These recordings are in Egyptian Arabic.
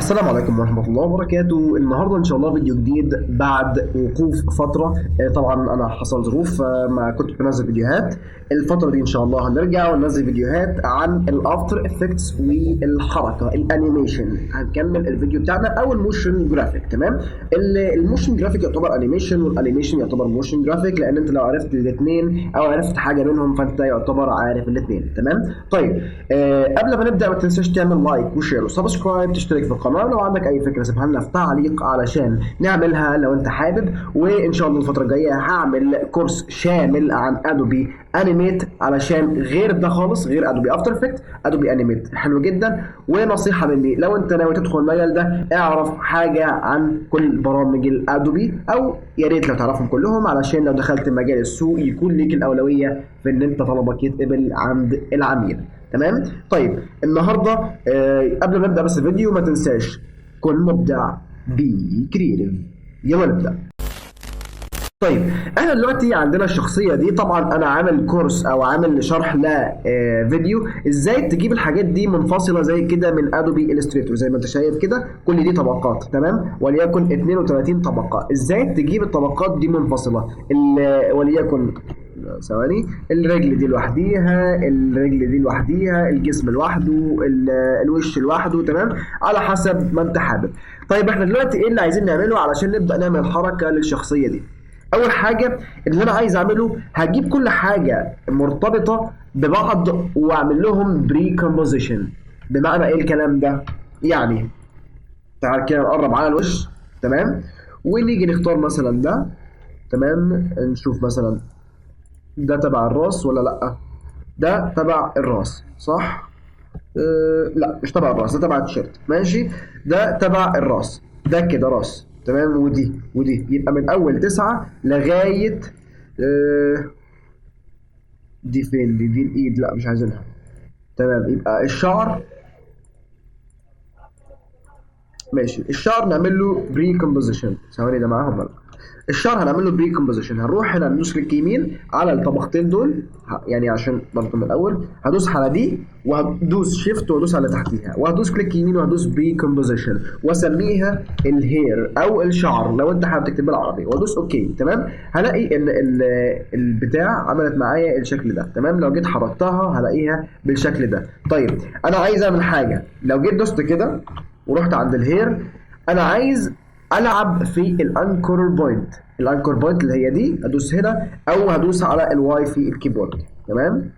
السلام عليكم ورحمة الله وبركاته. النهاردة إن شاء الله فيديو جديد بعد وقوف فترة. طبعا أنا حصل ظروف ما كنت بنزل فيديوهات الفترة دي. إن شاء الله هنرجع وننزل فيديوهات عن ال After Effects والحركة ال animation. هنكمل الفيديو بتاعنا أو ال motion graphic. تمام، ال motion graphic يعتبر animation وال animation يعتبر motion graphic، لأن أنت لو عرفت الاثنين أو عرفت حاجة منهم فأنت يعتبر عارف الاثنين. تمام، طيب قبل ما نبدأ ما تنساش تعمل like و share و subscribe، تشترك في القناة. لو عندك أي فكرة سيبها لنا في تعليق علشان نعملها لو أنت حابب. وإن شاء الله الفترة الجاية هعمل كورس شامل عن Adobe Animate، علشان غير ده خالص، غير Adobe After Effects، Adobe Animate حلو جدا. ونصيحة مني، لو أنت ناوي تدخل المجال ده اعرف حاجة عن كل برامج ال Adobe، أو يا ريت لو تعرفهم كلهم، علشان لو دخلت مجال السوق يكون ليك الأولوية في إن أنت طلبك يتقبل عند العميل. تمام، طيب النهارده قبل ما نبدا بس الفيديو ما تنساش كن مبدع، be creative. يلا نبدا. طيب احنا دلوقتي عندنا الشخصية دي. طبعا انا عامل كورس او عامل شرح لا فيديو ازاي تجيب الحاجات دي منفصلة زي كده من Adobe Illustrator، زي ما انت شايف كده كل دي طبقات. تمام، وليكن 32 طبقه. ازاي تجيب الطبقات دي منفصلة؟ وليكن ثواني، الرجل دي لوحديها، الرجل دي لوحديها، الجسم لوحده، الوش لوحده. تمام، على حسب ما انت حابب. طيب احنا دلوقتي ايه اللي عايزين نعمله علشان نبدا نعمل حركة للشخصية دي؟ اول حاجة اللي انا عايز اعمله، هجيب كل حاجة مرتبطة ببعض واعمل لهم pre-composition. بمعنى ايه الكلام ده؟ يعني تعال كده نقرب على الوش. تمام، ونيجي نختار مثلا ده. تمام، نشوف مثلا ده تبع الراس ولا لا؟ ده تبع الراس صح؟ لا مش تبع الراس، ده تبع التيشيرت. ماشي، ده تبع الراس، ده كده راس. تمام، ودي ودي، يبقى من اول 9 لغاية دي فين؟ دي الايد، لا مش عايزينها. تمام، يبقى الشعر ماشي. الشعر نعمل له pre-composition. ثواني، ده معاهم ولا؟ الشعر هنعمل له pre-composition. هنروح هنا ندوس click يمين على الطبقتين دول، يعني عشان برضه من الاول هدوس على دي وهدوس shift وادوس على تحتيها، وهدوس click يمين وهدوس pre-composition واسميها ال hair او الشعر لو انت حابب تكتب بالعربي، وادوس okay. تمام، هلاقي ان البتاع عملت معايا الشكل ده. تمام، لو جيت حركتها هلاقيها بالشكل ده. طيب انا عايز اعمل حاجة، لو جيت دوست كده ورحت عند ال hair، انا عايز العب في ال anchor point. ال anchor point اللي هي دي، ادوس هنا او هدوس على ال Y في ال keyboard. تمام،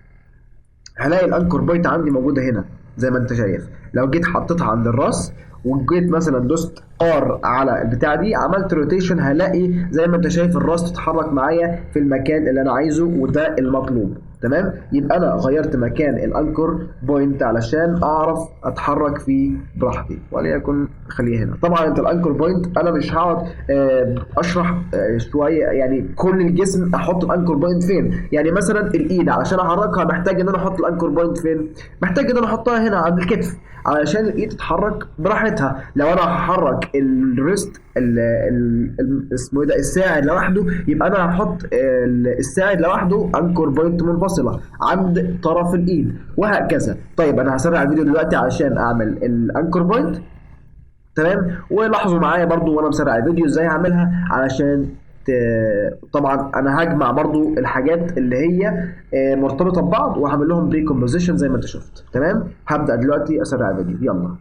هلاقي ال anchor point عندي موجودة هنا زي ما انت شايف. لو جيت حطيتها عند الراس وجيت مثلا دوست R على البتاع دي، عملت rotation، هلاقي زي ما انت شايف الراس تتحرك معايا في المكان اللي انا عايزه، وده المطلوب. تمام، يبقى انا غيرت مكان ال anchor point علشان اعرف اتحرك فيه براحتي، وليكن خليه هنا. طبعا انت ال anchor point انا مش هقعد اشرح شوية، يعني كل الجسم احط ال anchor point فين. يعني مثلا الايد علشان احركها محتاج ان انا احط ال anchor point فين؟ محتاج ان انا احطها هنا عند الكتف علشان الايد تتحرك براحتها. لو انا هحرك ال wrist اسمه ايه ده، الساعد لوحده، يبقى انا هحط الساعد لوحده anchor point منفصلة عند طرف الايد، وهكذا. طيب انا هسرع الفيديو دلوقتي عشان اعمل ال anchor point. تمام، ولاحظوا معايا برضو وانا مسرع الفيديو ازاي هعملها، علشان طبعا انا هجمع برضو الحاجات اللي هي مرتبطة ببعض وهعمل لهم pre-composition زي ما انت شفت. تمام، هبدا دلوقتي اسرع الفيديو، يلا.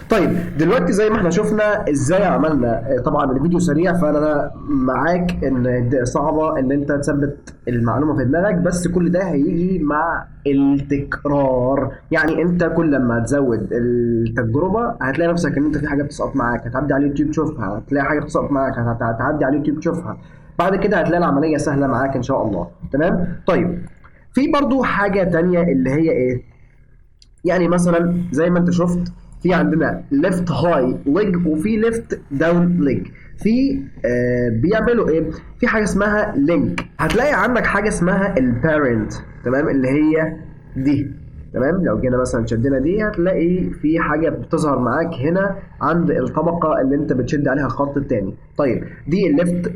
طيب دلوقتي زي ما احنا شفنا ازاي عملنا، طبعا الفيديو سريع فانا معاك ان صعبة ان انت تثبت المعلومة في دماغك، بس كل ده هيجي مع التكرار. يعني انت كل ما تزود التجربة هتلاقي نفسك ان انت في حاجة بتسقط معاك، هتعدي على اليوتيوب تشوفها، هتلاقي حاجة بتسقط معاك، هتعدي على اليوتيوب تشوفها، بعد كده هتلاقي العملية سهلة معاك ان شاء الله. تمام. طيب في برضو حاجة تانية اللي هي ايه؟ يعني مثلا زي ما انت شفت في عندنا left high leg وفي left down leg. في بيعملوا ايه؟ في حاجة اسمها link، هتلاقي عندك حاجة اسمها ال parent، تمام، اللي هي دي. تمام. لو جينا مثلا شدنا دي هتلاقي في حاجة بتظهر معاك هنا عند الطبقة اللي انت بتشد عليها الخط التاني. طيب دي ال left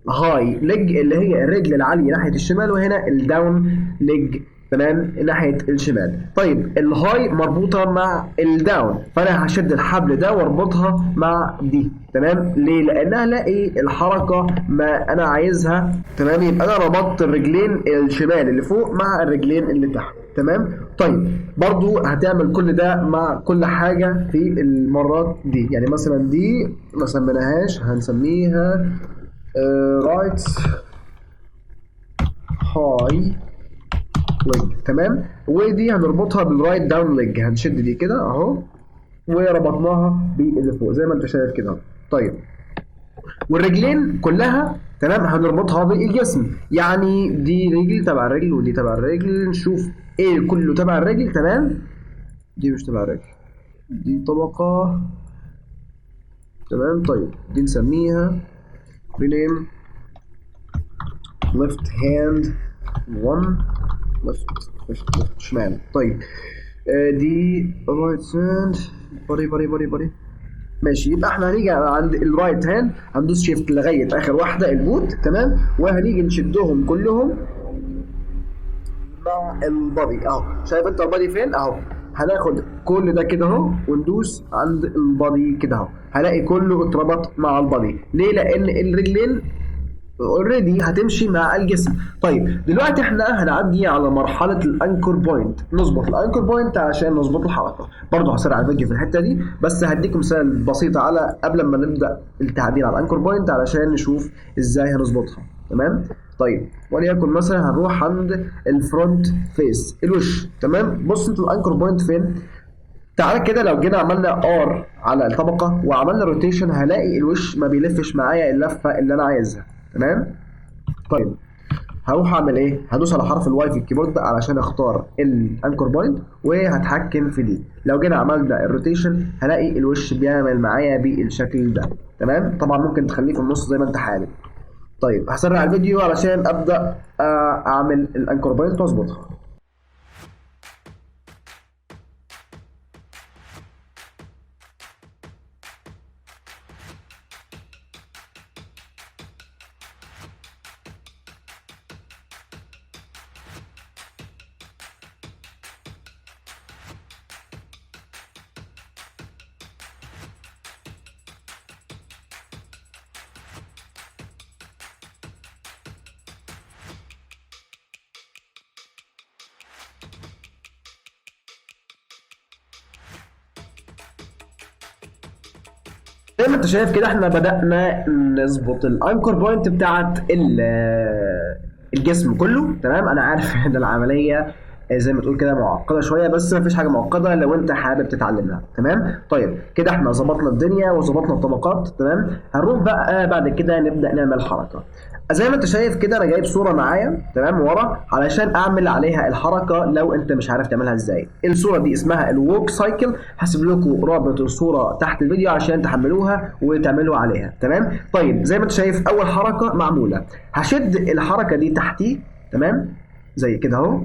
high leg اللي هي الرجل العالية ناحية الشمال، وهنا ال down leg، تمام، ناحية الشمال. طيب ال high مربوطة مع ال down، فانا هشد الحبل ده واربطها مع دي. تمام. ليه؟ لانها الاقي الحركة ما انا عايزها. تمام. يبقى انا ربطت الرجلين الشمال اللي فوق مع الرجلين اللي تحت. تمام. طيب برضو هتعمل كل ده مع كل حاجة في المرات دي. يعني مثلا دي ما سميناهاش، هنسميها right high leg. تمام. ودي هنربطها بال right down leg، هنشد دي كده اهو وربطناها باللي فوق زي ما انت شايف كده. طيب والرجلين كلها، تمام، هنربطها بالجسم. يعني دي رجل تبع الرجل ودي تبع الرجل، نشوف ايه كله تبع الرجل. تمام. دي مش تبع الرجل، دي طبقة. تمام. طيب دي نسميها rename left hand 1 left left left شمال. طيب دي right hand body body body body. ماشي. يبقى احنا هنيجي عند ال right hand هندوس shift لغاية اخر واحدة ال boot. تمام. وهنيجي نشدهم كلهم مع ال body اهو. شايف انت ال body فين؟ اهو. هناخد كل ده كده اهو وندوس عند ال body كده اهو، هلاقي كله اتربط مع ال body. ليه؟ لان الرجلين already هتمشي مع الجسم. طيب دلوقتي احنا هنعدي على مرحلة ال anchor point، نظبط ال anchor point عشان نظبط الحركة. برضه هسرع الفيديو في الحتة دي، بس هديكم مثال بسيط على قبل ما نبدا التعديل على ال anchor point علشان نشوف ازاي هنظبطها. تمام. طيب وليكن مثلا هنروح عند ال front face الوش. تمام. بص انت ال anchor point فين؟ تعالى كده لو جينا عملنا R على الطبقة وعملنا rotation هلاقي الوش ما بيلفش معايا اللفة اللي انا عايزها. تمام. طيب هروح اعمل ايه؟ هدوس على حرف ال Y في ال keyboard علشان اختار ال anchor point وهتحكم في دي. لو جينا عملنا ال rotation هلاقي الوش بيعمل معايا بالشكل ده. تمام. طبعا ممكن تخليه في النص زي ما انت حابب. طيب هسرع الفيديو علشان ابدا اعمل ال anchor point واظبطها. زي ما انت شايف كده احنا بدأنا نظبط ال anchor point بتاعت الجسم كله. تمام. انا عارف ان العملية زي ما تقول كده معقدة شوية، بس مفيش حاجة معقدة لو انت حابب تتعلمها. تمام. طيب كده احنا ظبطنا الدنيا وظبطنا الطبقات. تمام. هنروح بقى بعد كده نبدأ نعمل حركة. زي ما انت شايف كده انا جايب صورة معايا، تمام، ورا علشان اعمل عليها الحركة لو انت مش عارف تعملها ازاي. الصورة دي اسمها ال walk cycle، هسيب لكم رابط الصورة تحت الفيديو عشان تحملوها وتعملوا عليها. تمام. طيب زي ما انت شايف اول حركة معمولة، هشد الحركة دي تحتي، تمام، زي كده اهو،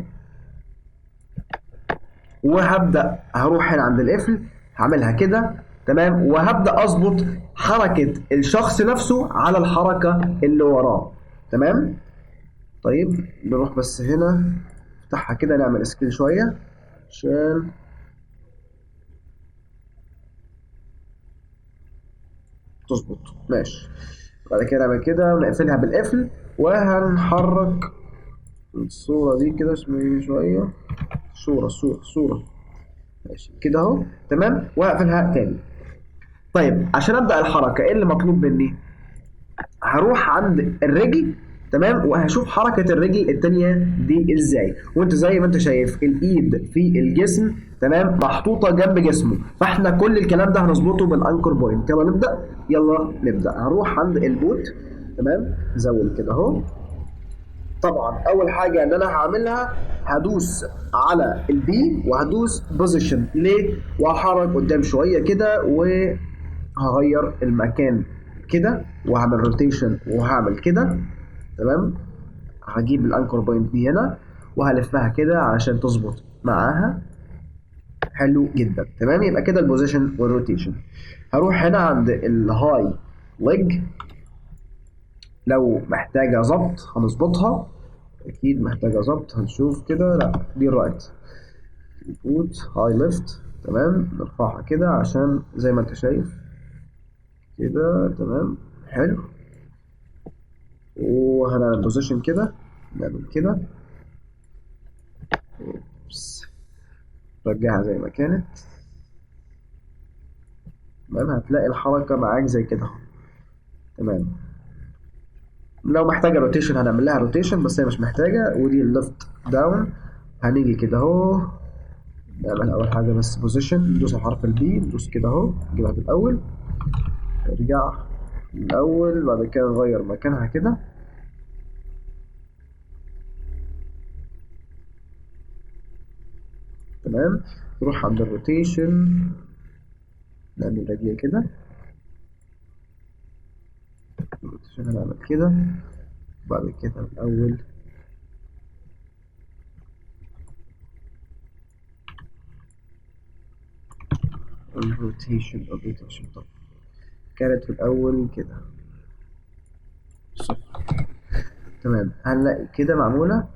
وهبدأ هروح هنا عند القفل هعملها كده. تمام. وهبدأ اظبط حركة الشخص نفسه على الحركة اللي وراه. تمام. طيب نروح بس هنا نفتحها كده، نعمل scale شوية عشان تظبط. ماشي. بعد كده نعمل كده ونقفلها بالقفل، وهنحرك الصورة دي كده شوية. صورة صورة صورة. ماشي كده اهو، تمام. وهقفلها تاني. طيب عشان ابدا الحركة ايه اللي مطلوب مني؟ هروح عند الرجل، تمام، وهشوف حركة الرجل التانية دي ازاي. وانت زي ما انت شايف الايد في الجسم، تمام، محطوطة جنب جسمه، فاحنا كل الكلام ده هنظبطه بال anchor point. يلا نبدا، يلا نبدا. هروح عند ال boot، تمام، زود كده اهو. طبعا اول حاجة ان انا هعملها هدوس على ال P وهدوس position، ليه؟ وهحرك قدام شوية كده وهغير المكان كده وهعمل rotation وهعمل كده، تمام. هجيب ال anchor point دي هنا وهلفها كده عشان تظبط معاها. حلو جدا، تمام. يبقى كده ال position وال rotation. هروح هنا عند ال high leg، لو محتاجه ظبط هنظبطها، اكيد محتاجه ظبط، هنشوف كده. لا دي ال right boot high left، تمام، نرفعها كده عشان زي ما انت شايف كده، تمام، حلو. وهنعمل position كده، نعمل كده، oops، رجعها زي ما كانت، تمام. هتلاقي الحركة معاك زي كده اهو، تمام. لو محتاجة rotation هنعمل لها rotation، بس هي مش محتاجة. ودي ال left down، هنيجي كده اهو، نعمل أول حاجة بس position، ندوس على حرف ال P، ندوس كده اهو، نجيبها في الأول، نرجع الأول، بعد كده نغير مكانها كده، تمام. نروح عند ال rotation، نعمل رجليه كده، ال rotation هنعمل كده، بعد كده الأول ال rotation، ال rotation طب كانت في الأول كده صفر، تمام. هنلاقي كده معمولة،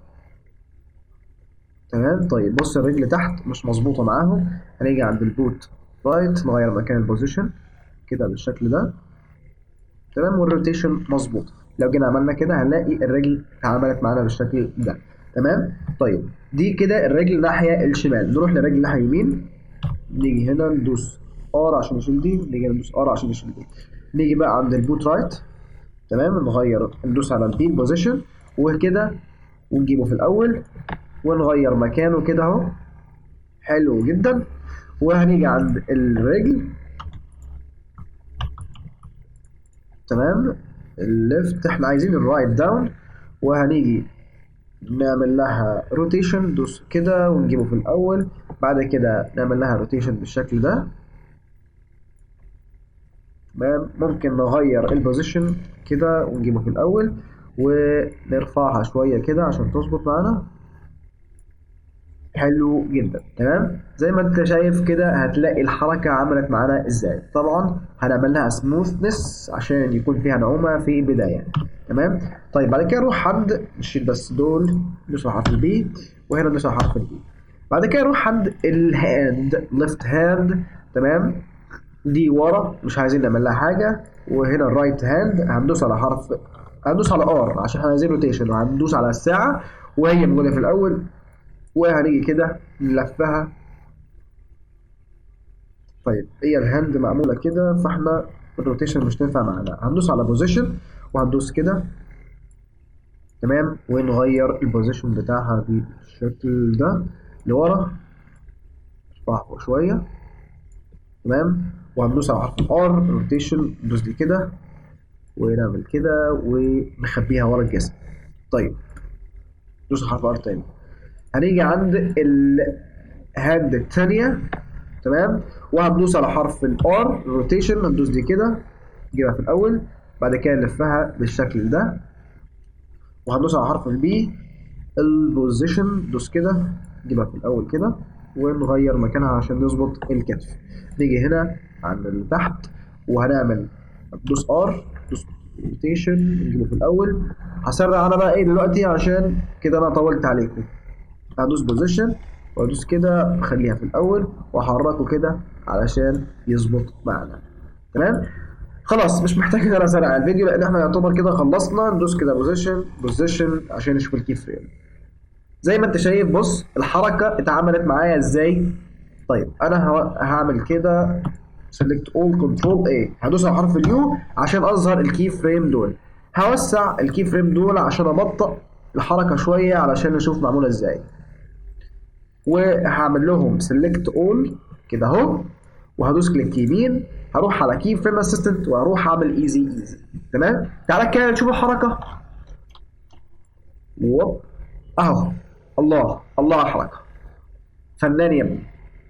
تمام. طيب بص الرجل تحت مش مظبوطة معاهم، هنيجي عند ال boot right نغير مكان ال position كده بالشكل ده، تمام، وال rotation مظبوط. لو جينا عملنا كده هنلاقي الرجل اتعملت معانا بالشكل ده، تمام. طيب دي كده الرجل ناحية الشمال، نروح للرجل ناحية اليمين، نيجي هنا ندوس R عشان نشيل دي، نيجي ندوس R عشان نشيل دي، نيجي بقى عند ال boot right، تمام، نغير ندوس على ال P position وكده ونجيبه في الأول ونغير مكانه كده اهو، حلو جدا. وهنيجي عند الرجل، تمام، ال left احنا عايزين ال right down، وهنيجي نعمل لها rotation، ندوس كده ونجيبه في الأول، بعد كده نعمل لها rotation بالشكل ده، تمام. ممكن نغير ال position كده ونجيبه في الأول ونرفعها شوية كده عشان تظبط معانا، حلو جدا، تمام. زي ما انت شايف كده هتلاقي الحركة عملت معانا ازاي. طبعا هنعمل لها smoothness عشان يكون فيها نعومة في البداية، تمام. طيب بعد كده نروح عند، نشيل بس دول، ندوس على حرف ال P وهنا ندوس على حرف ال P. بعد كده نروح عند ال hand، left hand، تمام، دي ورا مش عايزين نعمل لها حاجة. وهنا ال right hand هندوس على حرف، هندوس على R عشان احنا عايزين rotation، وهندوس على الساعة وهي موجودة في الأول، وهنيجي كده نلفها. طيب هي ال hand معمولة كده فاحنا ال rotation مش تنفع معانا، هندوس على position وهندوس كده، تمام، ونغير ال position بتاعها بالشكل ده لورا، نرفعها فوق شوية، تمام، وهندوس على حرف ال R rotation، ندوس دي كده ونعمل كده ونخبيها ورا الجسم. طيب ندوس على حرف R تاني، هنيجي عند ال hand التانية، تمام، وهندوس على حرف ال R rotation، هندوس دي كده نجيبها في الأول، بعد كده نلفها بالشكل ده، وهندوس على حرف ال P ال position، دوس كده نجيبها في الأول كده ونغير مكانها عشان نظبط الكتف. نيجي هنا عند اللي تحت وهنعمل دوس R دوس rotation نجيبه في الأول. هسرع أنا بقى إيه دلوقتي عشان كده أنا طولت عليكم. هدوس position وادوس كده اخليها في الاول واحركه كده علشان يظبط معانا، تمام. خلاص مش محتاج ان انا اسرع الفيديو لان احنا يعتبر كده خلصنا. ندوس كده position position عشان نشوف ال key frame. زي ما انت شايف بص الحركة اتعملت معايا ازاي. طيب انا هعمل كده select all control A، هدوس على حرف ال U عشان اظهر ال key frame دول. هوسع ال key frame دول عشان ابطئ الحركة شوية علشان نشوف معمولة ازاي. وهعمل لهم select all كده اهو، وهدوس click يمين، هروح على key frame assistant وهروح اعمل easy ease. تمام، تعالى كده نشوف الحركة. ووب اهو، الله الله على الحركة، فنان يا ابني.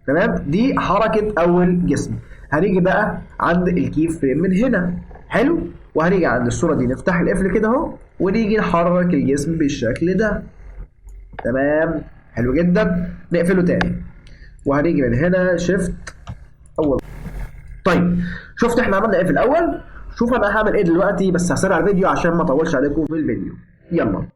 تمام، دي حركة اول جسم. هنيجي بقى عند ال key frame من هنا، حلو، وهنيجي عند الصورة دي نفتح القفل كده اهو، ونيجي نحرك الجسم بالشكل ده. تمام، حلو جدا. نقفله تاني، وهنيجي من هنا shift اول. طيب شفت احنا عملنا ايه في الاول؟ شوف انا هعمل ايه دلوقتي، بس هسرع الفيديو عشان ما اطولش عليكم في الفيديو. يلا.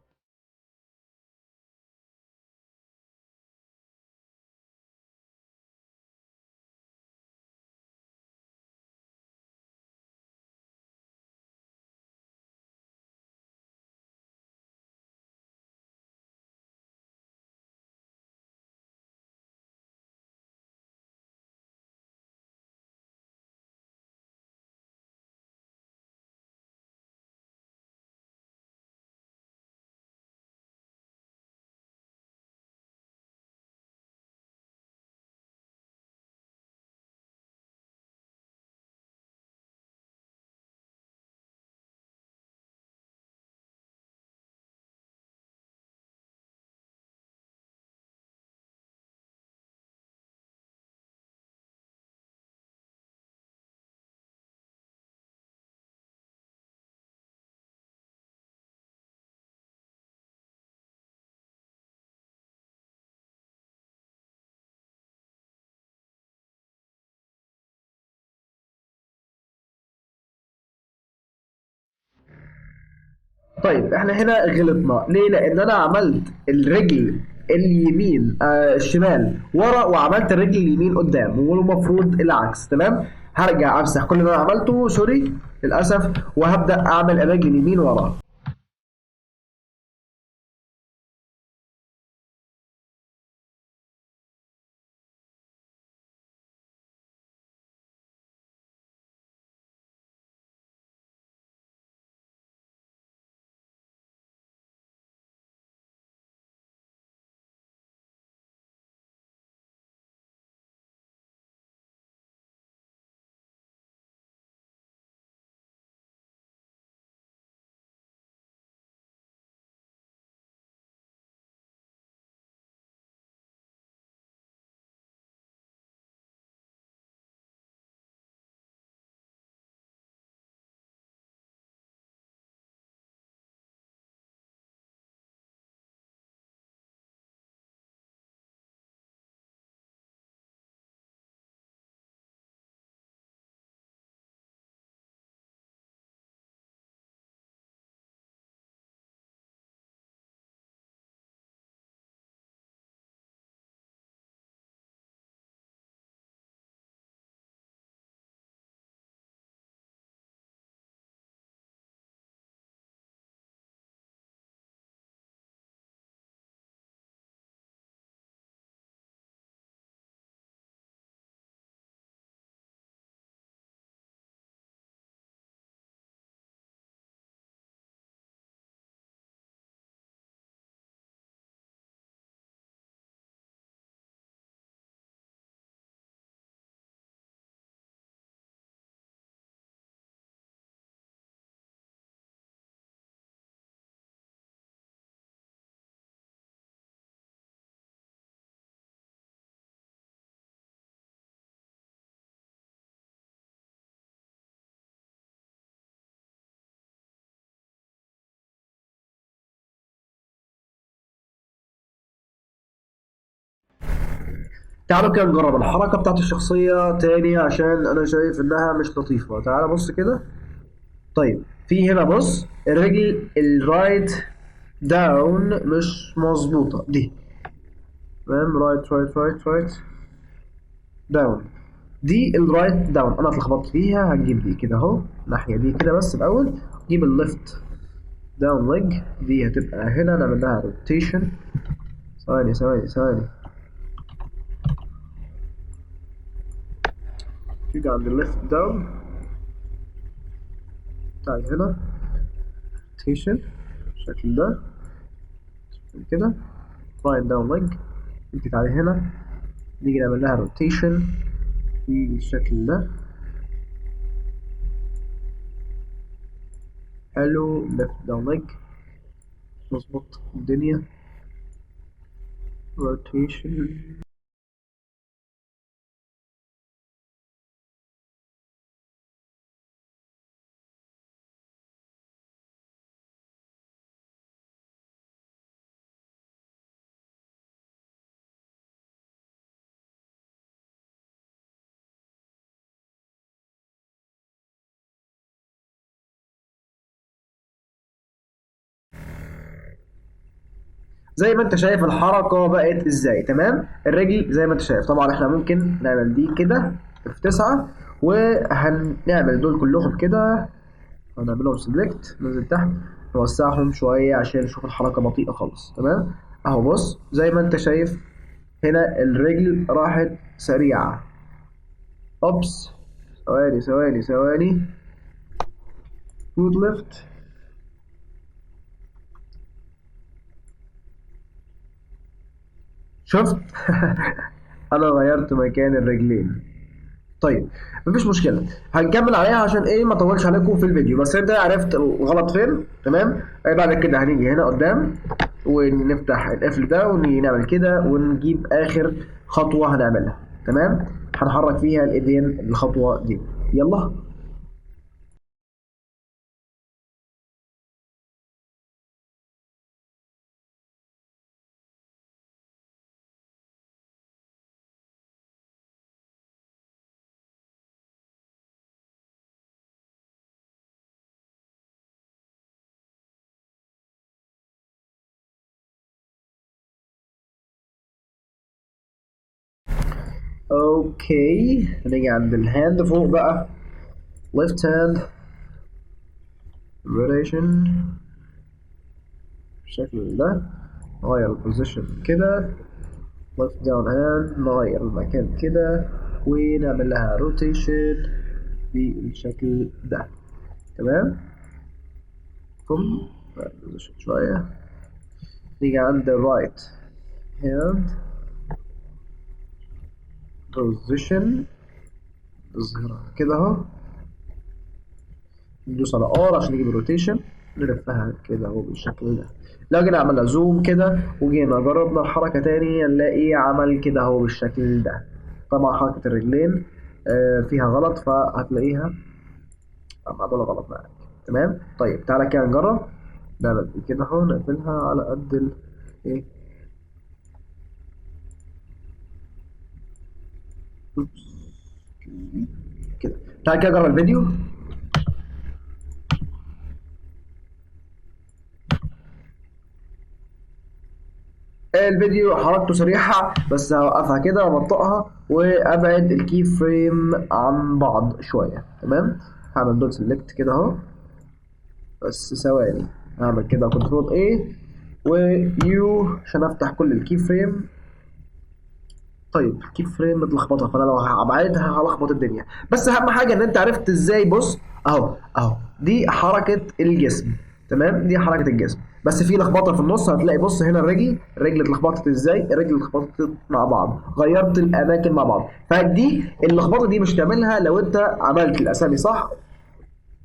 طيب احنا هنا غلطنا ليه؟ لان انا عملت الرجل اليمين الشمال ورا، وعملت الرجل اليمين قدام، والمفروض العكس. تمام، هرجع امسح كل اللي انا عملته، سوري للاسف، وهبدا اعمل الرجل اليمين ورا. تعالوا كده نجرب الحركة بتاعت الشخصية تاني عشان أنا شايف إنها مش لطيفة. تعالى بص كده. طيب في هنا بص الرجل ال right down مش مظبوطة دي، تمام، right right right right down، دي ال right down أنا اتلخبطت فيها. هنجيب دي كده أهو الناحية دي كده بس الأول، نجيب ال left down leg دي هتبقى هنا، نعمل لها rotation. ثواني ثواني ثواني، تيجي عند ال left down، تعال هنا rotation بالشكل ده كده، right down leg، انت تعالي هنا نيجي نعمل لها rotation بالشكل ده. حلو، left down leg، نظبط الدنيا، rotation. زي ما انت شايف الحركة بقت ازاي. تمام، الرجل زي ما انت شايف. طبعا احنا ممكن نعمل دي كده في 9، وهنعمل دول كلهم كده، هنعملهم select، ننزل تحت نوسعهم شوية عشان نشوف الحركة بطيئة خالص. تمام اهو، بص زي ما انت شايف هنا الرجل راحت سريعة. oops، ثواني ثواني ثواني، foot left. شفت؟ انا غيرت مكان الرجلين. طيب مفيش مشكلة، هنكمل عليها عشان ايه ما اطولش عليكم في الفيديو، بس انت عرفت الغلط فين. تمام، بعد كده هنيجي هنا قدام ونفتح القفل ده ونعمل كده ونجيب اخر خطوة هنعملها. تمام، هنحرك فيها الايدين الخطوة دي. يلا. okay، هنيجي عند ال hand فوق بقى، left hand rotation بالشكل ده، نغير ال position كده، left down hand نغير المكان كده ونعمل لها rotation بالشكل ده. تمام، كم position شوية، نيجي عند right hand position نظهرها كده اهو، ندوس على R عشان نجيب ال rotation، نلفها كده اهو بالشكل ده. لو جينا عملنا zoom كده وجينا جربنا الحركة تاني هنلاقي عمل كده اهو بالشكل ده. طبعا حركة الرجلين فيها غلط، فهتلاقيها معمولة غلط معاك. تمام، طيب تعالى كده نجرب نعمل كده اهو، نقفلها على قد ال ايه، كده. تعالى كده نجرب الفيديو. الفيديو حركته سريعة بس هوقفها كده وابطئها وابعد ال key frame عن بعض شوية. تمام، هعمل دول select كده اهو، بس ثواني، هعمل كده control A و U عشان افتح كل ال key frame. طيب ال key frame متلخبطه، فانا لو هبعدها هلخبط الدنيا، بس اهم حاجة ان انت عرفت ازاي. بص اهو اهو، دي حركة الجسم. تمام، دي حركة الجسم، بس في لخبطة في النص. هتلاقي بص هنا الرجل اتلخبطت ازاي، الرجل اتلخبطت مع بعض، غيرت الاماكن مع بعض. فدي اللخبطة دي مش هتعملها لو انت عملت الاسامي صح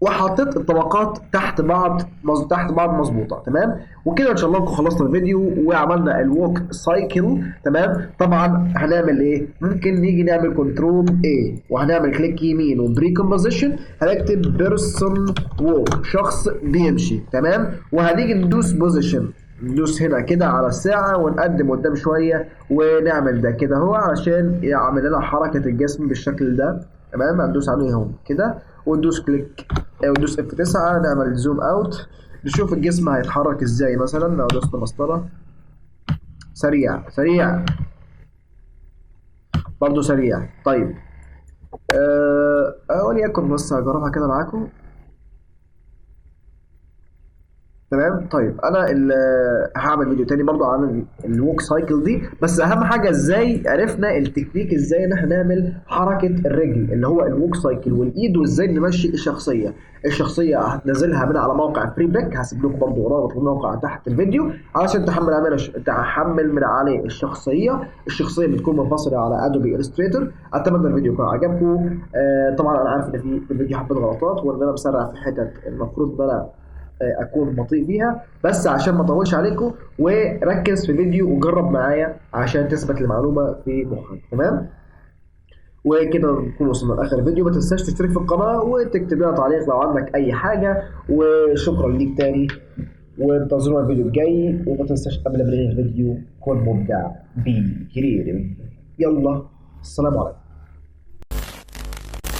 وحطيت الطبقات تحت بعض تحت بعض مظبوطة. تمام، وكده ان شاء الله نكون خلصنا الفيديو وعملنا ال walk cycle. تمام، طبعا هنعمل ايه؟ ممكن نيجي نعمل control A وهنعمل click يمين و pre-composition، هنكتب person walk، شخص بيمشي. تمام، وهنيجي ندوس position، ندوس هنا كده على الساعة ونقدم قدام شوية ونعمل ده كده اهو علشان يعمل لنا حركة الجسم بالشكل ده. تمام، هندوس عليهم كده وندوس click وندوس F 9، نعمل zoom out، نشوف الجسم هيتحرك ازاي. مثلا لو دوسنا مسطرة سريع سريع برضو سريع. طيب وليكن بس هجربها كده معاكم. تمام. طيب انا هعمل فيديو تاني برضو عن ال walk cycle دي، بس اهم حاجة ازاي عرفنا التكنيك، ازاي ان احنا نعمل حركة الرجل اللي هو ال walk cycle والايد، وازاي نمشي الشخصية. الشخصية هتنزلها من على موقع Freepik، هسيب لكم برضو رابط الموقع تحت الفيديو علشان تحمل من عليه الشخصية. الشخصية بتكون منفصلة على Adobe Illustrator. اتمنى الفيديو يكون عجبكم. طبعا انا عارف ان في الفيديو حبه غلطات، وان انا مسرع في حتت المفروض ان انا اكون بطيء فيها، بس عشان ما اطولش عليكم، وركز في الفيديو وجرب معايا عشان تثبت المعلومة في مخك. تمام، وكده نكون وصلنا لاخر الفيديو. ما تنساش تشترك في القناة وتكتب لنا تعليق لو عندك اي حاجة، وشكرا ليك تاني، وانتظرونا الفيديو الجاي. وما تنساش قبل ما ننهي الفيديو كن مبدع، be creative. يلا السلام عليكم.